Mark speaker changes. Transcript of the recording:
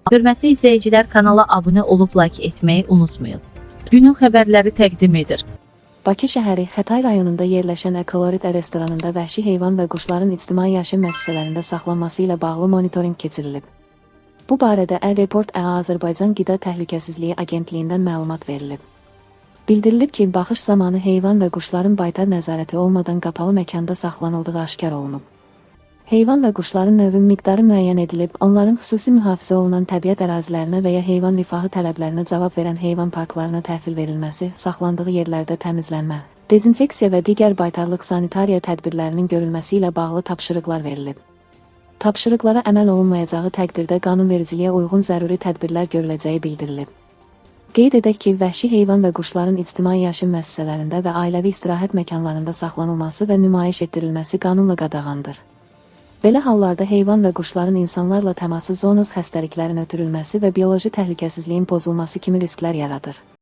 Speaker 1: Hörmətli izləyicilər, kanala abunə olub like etməyi unutmayın. Günün xəbərləri təqdim edir.
Speaker 2: Bakı şəhəri Xətai rayonunda yerləşən Ekolorit restoranında vəhşi heyvan və quşların ictimai yaşam müəssisələrində saxlanması ilə bağlı monitorinq keçirilib. Bu barədə Əl-Report AA Azərbaycan Qida Təhlükəsizliyi Agentliyindən məlumat verilib. Bildirilib ki, baxış zamanı heyvan və quşların baytar nəzarəti olmadan qapalı məkanda saxlanıldığı aşkar olunub. Heyvan və quşların növü miqdarı müəyyən edilib, onların xüsusi mühafizə olunan təbiət ərazilərinə və ya heyvan rifahı tələblərinə cavab verən heyvan parklarına təhvil verilməsi, saxlandığı yerlərdə təmizlənmə, dezinfeksiya və digər baytarlıq sanitariya tədbirlərinin görülməsi ilə bağlı tapşırıqlar verilib. Tapşırıqlara əməl olunmayacağı təqdirdə qanunvericiliyə uyğun zəruri tədbirlər görüləcəyi bildirilib. Qeyd edək ki, vəhşi heyvan və quşların ictimai yaşam müəssisələrində və ailəvi istirahət məkanlarında saxlanılması və nümayiş etdirilməsi qanunla qadağandır. Belə hallarda heyvan və quşların insanlarla təması zoonoz xəstəliklərin ötürülməsi və bioloji təhlükəsizliyin pozulması kimi risklər yaradır.